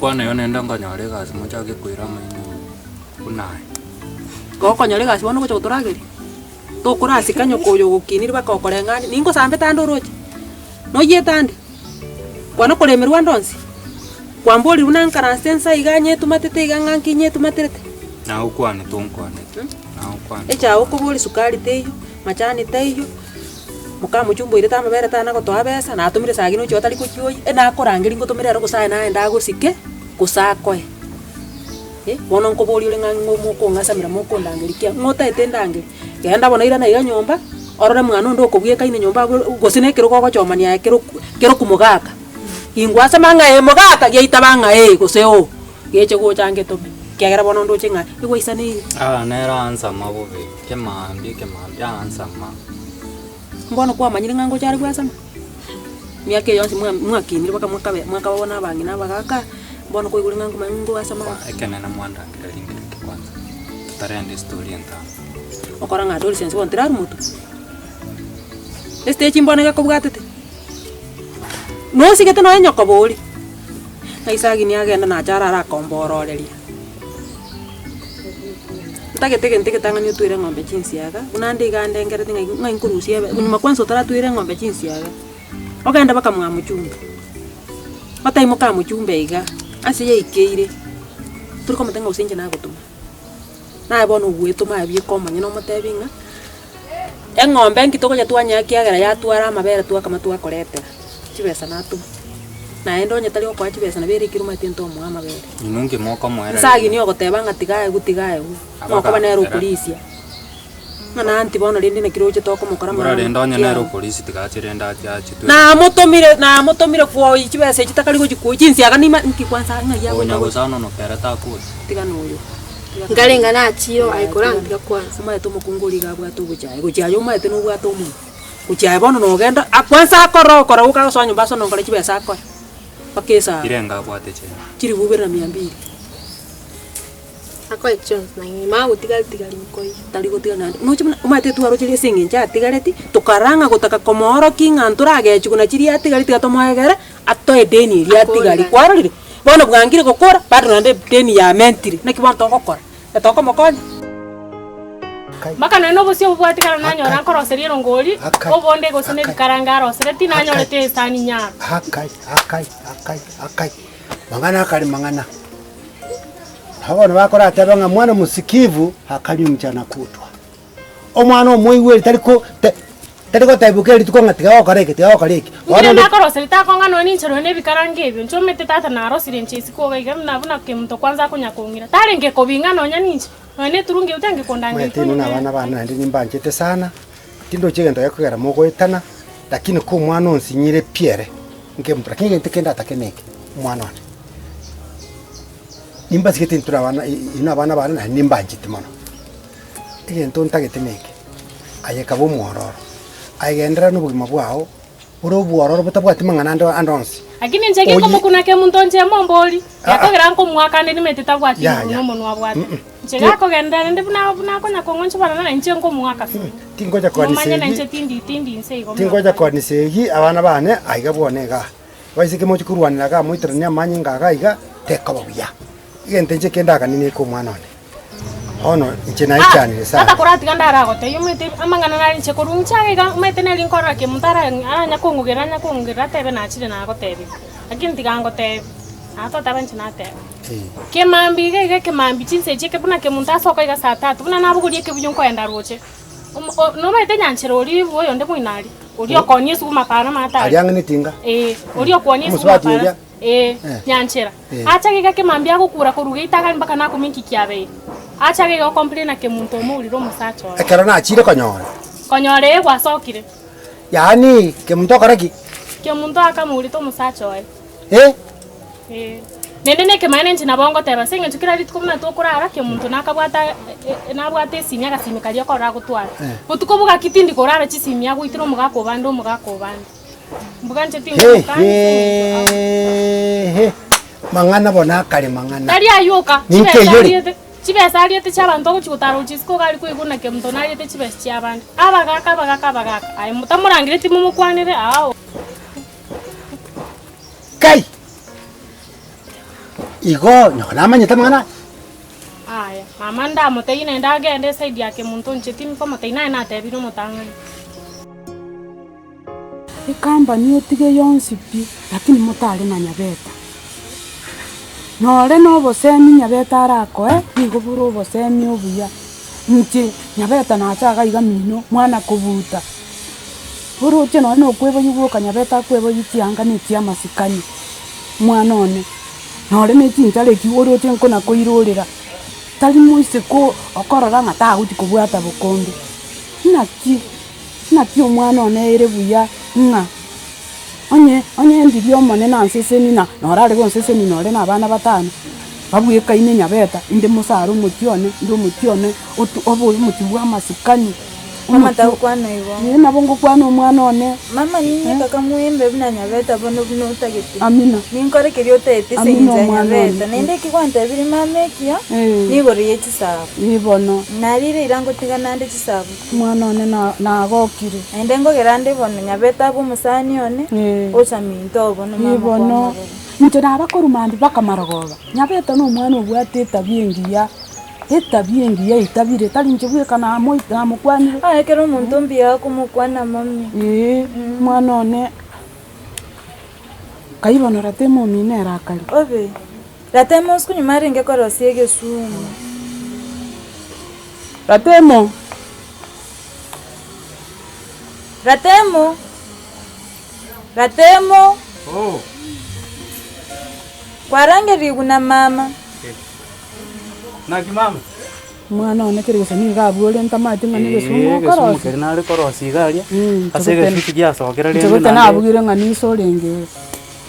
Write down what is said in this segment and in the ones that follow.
Mogokwana igo naende nkonyora egasi mochake koira amaino buna aya. Gokonyora egasi bono ogocha gotorageria, tokorasika nyoka oyo ogokiniri mpaka okoreng'ani, ningosambete ande oroche, noyiete ande, kwana koremerwa ande onsi, kwamborire buna nkaranse nsa iga nyetumatete iga ng'a nki nyetumaterete. Nagokwanete onkwanete, nagokwanete. Echae okoboria sukari teiyo, machani taiyo, moka mochumba oirete amabere tana gotoa besa, natomire saa ngine ochia otari gochioyia, enakorangeria ngotomere ere gose aye naende agosike, gose akoe. Eh, bono nkoboria ore ng'a ng'o mokong'asamera mokondangeria ki ng'o otaete ndangerie? Genda bono irana iga nyomba, orore mwana onde okobwekaine nyomba abwo gose na ekerogo ogochomania aye kero keroku mogaka. Ingwasama ng'a ee mogaka, giaitaba ng'a ee gose oo, geche gocha ngetome, ekiagera bono ndoche ng'a egwaisaneire. Aa nere ansama bobe, ekemaambia ekemaambia ansama. Mbono kwamanyire ng'a ngocha are gwasama? Miaka eye yonsi mwa mwakinire mpaka mwakabe mwakaba bono abang'ina abagaka, mbono kwaigure ng'a nkomanya ngowasama ore. Ekenene mwandangereria nkereke kwanza, totarenda estory entambe. Okora ng'a Doris ense bono terarwa motwe? Estage mbono gekobwatete? Nosigete nonya nyoko bori, ng'a Isaac niagenda nache arare akombororeria. Ntagete egento egetang'ani otwere eng'ombe chinsiaga, buna ande iga ndengereti ng'a ng'ai nkorusia ebe nyuma kwanza otaratwera eng'ombe chinsiaga, ogende mpaka mwa mochumbe, otebi moka mochumbe iga, ase yaikeire, tori komotebia ng'a gose inche nagotoma. Naye bono ogwetoma aye bieka omonyene omotebi ng'a, eng'ombe nki togocha twanyea ekiagera yatwara amabere twakama twakoretera, chibesa natoma. Naende onye tari gokoa chibesa nabo ere ekero omanyete ntomoa amabere. Inwe nki mokomoereria? Nsagini ogoteba ng'a tiga aegwe tiga aegwe, ng'a okoba nere okorisia, ng'a nanti bono rende naki roche tokomokora Mbora amang'ana rende onye nere kiago. okorisia tiga ache rende ache ache twe. Namotomire namotomire kwoyia chibesa echi takari gochi kwoyia chinsiaga nima nki kwansa ng'ai agocha Onya gocha. gose anonoka ere takocha. Tiga noyo. Tiga Nkarenge nachire aye korantiga kwansa. Omanyete omokungu oria iga abwate obochae, gochia aye omanyete nobwate omonwa. Gochia aye bono nogenda kwansa akore okore goka agosoa nyomba asonongore chibesa akoe, mpaka esaa. Chirengo abwate chire? Chilifu ibere na mia mbili. Akoe chionsi na nyuma agotigari tigari nkoiyo. Tari gotiga naende, noche buna omanyete twaroche ase eng'encho atigareti, tokarora ng'a gotaka komoorokia ng'a ntoragechigwe na chiria atigareti tiga tomoegere, atoe edeni eria atigari, kwarorire? Bono bwangire gokora, bado naende edeni yamentire, naki bono togokora? Etokomokonya? Mpaka nonya nobosio obwo bwatigara nanyora nkoroseria erongori, obonde gose nebikarange aroseretie, nanyorete esani nyaro. Akai, akai, akai, akai, mang'ana akare mang'ana. Nabo bono bakorateba ng'a mwana msikivu hakanywi mchana kutwa. Omwana omoigweri tari ko te tari gotebigwa kera rituko ng'a tiga gokora eke tiga gokora eke. Inche Bono onde nakoroseria takong'a nonya ninche nonya nebikarango ebio, inche omanyete tata narosirie inche isiko iga iga buna buna kemonto kwanza akonya kong'ira. Tarenge kobing'a nonya ninche, nonya na eturungi eyio tarenge kondangeria Omanyete inwe na abana bane naende nimbanchete sana, tindochi egento gekogera mogoetana, lakini ko omwana onsinyire pi ere, nkemotura. Lakini egento kende atake neke, omwana one. Nimbasigete intwe na abana inwe abana bane naende nimbanchete mono. Egento ntagete neke, aye kaba omwororo, aye genderera nobogima bwao bore obwororo botabwati mang'ana ande ande onsi. Lakini inche Oyi- genkomokuna kemonto inche mombori, Ah, ah. gekogera nkomoakane nimanyete tabwati Ya, nguru ya. nomonwa abwate. Mm-mm. Inche gakogenderera rende buna buna akonya kong'onchobana na inche nkomoaka se. Tingocha koanisa Momanye na egi, inche tindi tindi inse igo buna tingocha abande. koanisa egi abana bane aiga bwone igaa. Abaiseke mochie korwanera igaa moiteranie amanyinga iga iga, tekoba buya. Egento inche kendaganie neke omwana one. Bono inche naichanire sana. Tata koratiga ndaragotebie omanyete amang'ana nare inche korwa inche iga iga omanyete neri nkorora ki omonto ara aranya kong'ugera anya kong'ugera atebe nachire nagotebia lakini tiga ngotebie naye toteba inche nateba. Kemambia iga iga ekemambia chinsa echi eke buna kemonto asoka iga saa tatu buna nabogoria ekebuyu nkoenda roche omo o nomanyete nyanchera oria bwa oyonde moino aria oria okoonia esuguma para amato Aria aria ang'e netinga. eh oria okoonia esuguma Omosubati para oria. Ee, nyanchera. Acha iga kemambia agokura korwa geita agari mpaka nakome inki kiabeire. Acha iga gocomplaina kemunto omourire omosacha oye. Ekero nachire konyora. Konyora ee gwasokire. Yaani kemunto okore ki? Kemunto akamourete omosacha oye. Eh? Ee. Naende nekemaene inche nabo ngoteba ase eng'encho kera rituko buna tokorara kemunto nakabwata nabwate esimi agasimi karia okorora agotwara. Botuko bogaki tindi korara chisimi agoitera omogaka obande omogaka obande. Hehehe, mang'ana bono akare mang'ana. Tari ayio oka, Ninki chibesa eyore? ariete, chibesa ariete chi'abanto ogochia gotara gochia isiko iga aria koigwa naki omonto nariete chibesa chi'abande. Abagaka, abagaka, abagaka, aye motamorangeretie momokwanere ao. Kai! Igo nyoko namanyete amang'ana aya? Aya, mama ndamotebie naende agende eside ya Kemunto inche tinkomotebia naye natebire omotang'ani. Ecompany otige yonsi pi, lakini motare na Nyabeta. Nore na obosemi Nyabeta arakoe, nigo bore obosemi obuya. Inche Nyabeta nacha iga iga mino, mwana kobuta, oroche nonye na okweboyia gwoka Nyabeta akweboyia chianga na echia amasikani, mwana one. Nore na echinchara echi oroche nkona koirorera, tari moiseke okorora ng'a tagochi kobwata bokombe. Naki. Naki omwana one ere buya ng'a onye onye ndiria Omonene anseseni na norare gonseseni nore na abana batano, babwekaine nyabeta, inde mosare omochie one, inde omochie one otu obe omochie bw'amasikani, Mama omochie tagokwana igo. eh nabo ngokwana omwana one. Mama ninye kaka mwembe buna nyabeta bono buna otagete. Amina. Ninkore keria otaete ase Amina eng'encho ya omwana one. nyabeta. Naende eki gwantebirie mama ekiya, Eh. nigoro ye chisaabo. Ee bono. Narire ira ngotiga nande chisaabo. Omwana one nagokire. Naende nkogera nde bono nyabete abe omosani one, Ee. ocha minto bono Ee mama bono, kwamorora. inche nabakorwa mambia mpaka marogoba, nyabete na omwana obwate etabia engiya, etabia engiya etabire, tari inche bweka namo namokwanire. Aye ekero omonto mbuya akomokwana mami. Ee, omwana one, kai bono ratema omino ere akare. Obe, ratema osikunywa marenge korosia egesumu. Ratemo. Ratemo. Ratemo. Oh. Kwarangerigwe na mama. Naki mama? Omwana one kere gose nigo abwo ore ntamanyeti ng'a negesumu Eeh, egesumu okorosia. keria nare korosia iga aria, Mm, ase nchogete egesusu giasokera rende nchogete naende nabugire ng'a niso orenge ore.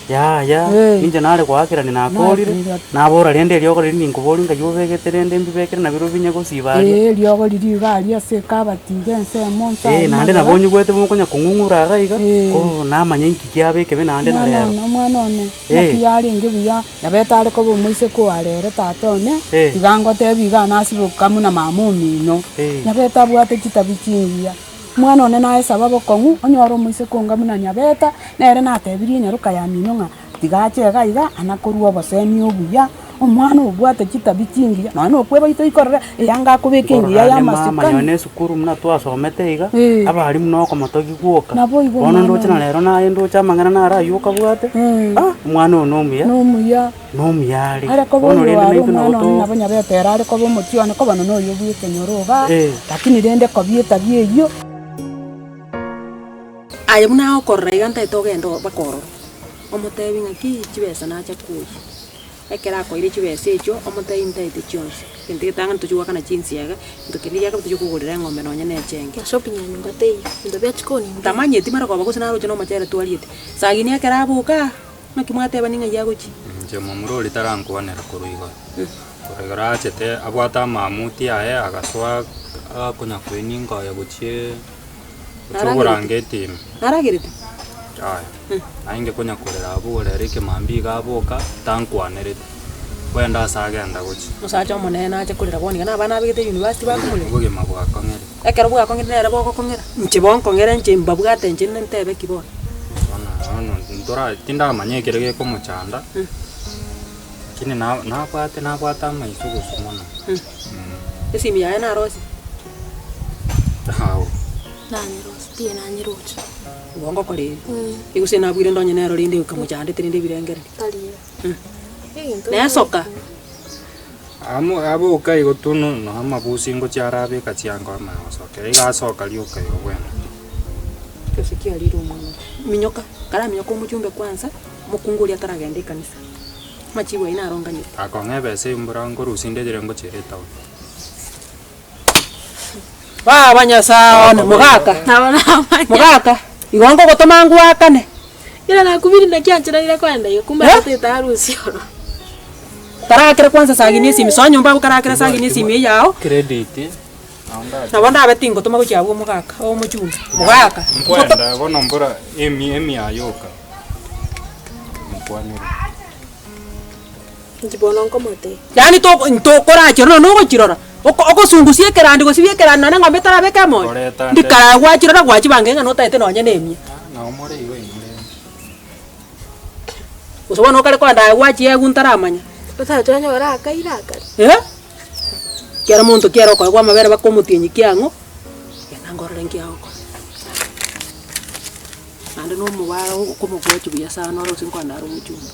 Yaya, Eh. inche nare goakerania nakorire, Nakorire. nabora rende eriogo riria ninkoboria ngai obegete rende mbibekere nabirobio binye gosiba aria. Ee, eriogo riria iga aria ase ekabati iga ensemo nse Eh, aria naende magega. nabo onyigwete mokonya kong'ung'ura iga iga, Eh. ko namanya inki kiaba ekebe naende na Omwana rero. one, omwana one, Eh. naki yarenge buya, nabete are koba omoiseke oare ere tata one, Eh. tiga ngotebi iga nasiboka buna mama omino. Eh. Nabete abwate chitabi chingiya. Omwana one naesaba bokong'u, onyore omoiseke onga buna Nyabeta, nere natebirie enyaroka yamino ng'a tiga ache iga iga ana korwa obosemi obuya, omwana obwate chitabi chingiya, nonya na okweba toikorora eyanga akobeka engiya Nkorora ya ande mama amasikani. nonye na esukuru buna twasomete iga, Eh. abalimu nokomotogi gwoka. Nabo igo Bono omwana ndoche na one. rero naye ndoche amang'ana naro aywo okabwate, Eh. ah omwana oyo nomuya, Nomuya. nomuya are. Are koba Bono oyo rende are naintwe nabo omwana one to nabo Nyabeta ere are koba omochie one koba nonya oyo bwa ekenyoro igaa, Eh. lakini rende kobia etabia eyio. Aye buna agokorora iga ntaete ogende mpaka ororo, omotebi ng'aki chibesa nacha koyia. Ekero akoire chibesa echio, omotebi ntaete chionsi, egento getang'ani tochia goakana chinsiaga, egento keria giakoba tochia kogorera eng'ombe nonye na echenge. Shopping ya nyomba teiyo, ebinto bia chikoni mbiyo. Tamanyeti mara koba gose naroche na omochere twariete. Sagini ekero aboka. Naki mwatebani ng'ai agochia? Inche momura oria tarankwanera korwa igoro. Korwa igoro achete abwate amamuti aye agasoa akonya koeninga oye gochia gochia oborangeti ime. Naragerete? Yaya, nainge konya korera abwo rero ekemambia iga aboka tankwanereti, kwenda ase agenda gochia. Omosacha omonene nache korera bono iga na abana abegete university bakomorera. Obogima bwakong'ire. Ekero bwakong'ire nere bogokong'era, inche bonkong'ere inche mbabwate inche ntebe ki bono. Bono bono ntora tindamanya ekere gekomochanda, lakini na nabwate nabwate amaiso gose mono. Esimi yaye narosie? Ao. Nanyeroche, tiga nanyeroche. Igo ngokora ere. Egose nabwire ndonye nero rende ekamochandete rende ebirengererio. Tari egento Nesoka. Amo aboka igo tu no no amabusi ngochia arabeka chianga amanye gosokera, iga asoka rioka igo bwene. Gose kiarire omwana oyo. Minyoka, karaminyoka omochumbe kwanza, omokungu oria ataragenda ekanisa. Amachibu ayio naronganyete. Akong'a ebesa embura nkorusia inde echire ngochiera etown. Baba Nyasae one, mogaka, Nabo namanya. mogaka, igo nkogotoma ngwakane. Ira nakubiri naki ancheranire koenda iga kumbe Eh? atatete arusie oro. Tarakera kwanza sagini esimi, soa nyomba abwo karakera sagini esimi eye yao. Credit, Nabo ndabe tingotoma gochia abwo omogaka, omochumbe, mogaka. Nkwenda bono mbora emi emiayoka, mokwanere. Inki bono nkomotebia? Yaani toko ntokorachia nonya nogochirora, oko ogosungusia ekerandi gosibia ekerandi nonya eng'ombe etarabeka emoyo, Koreta nde. ndikara gwachirora gwachibanga ng'a notaete nonya na emia. Nao more igo inwe rende. Gose bono okare kogenda aye gwachiegwa ntaramanya. Otacha onyore akaire akare. Eh! Kera monto kiare okoegwa amabere baka omotienyi kiang'o, genda nkorore nki agokora. Naende na omobara okomogochi buya sana ore gose nkoenda are omochumba.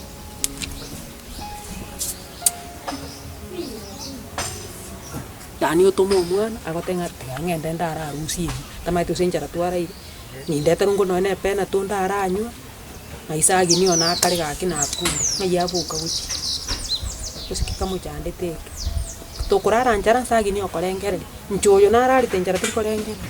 Yaani otome omwana agote ng'a tiga ng'ende ndare arusie eye, tamanyeti gose enchara twaraire, nindetere ongo nonye na epenato ndaranywa, ng'a isagini one akare gaki nakure, ng'ai aboka gochia, gose ki kamochandete eke. Tokorara nchara nsagini okorengereria, inche oyo nararete nchara tiri korengereria.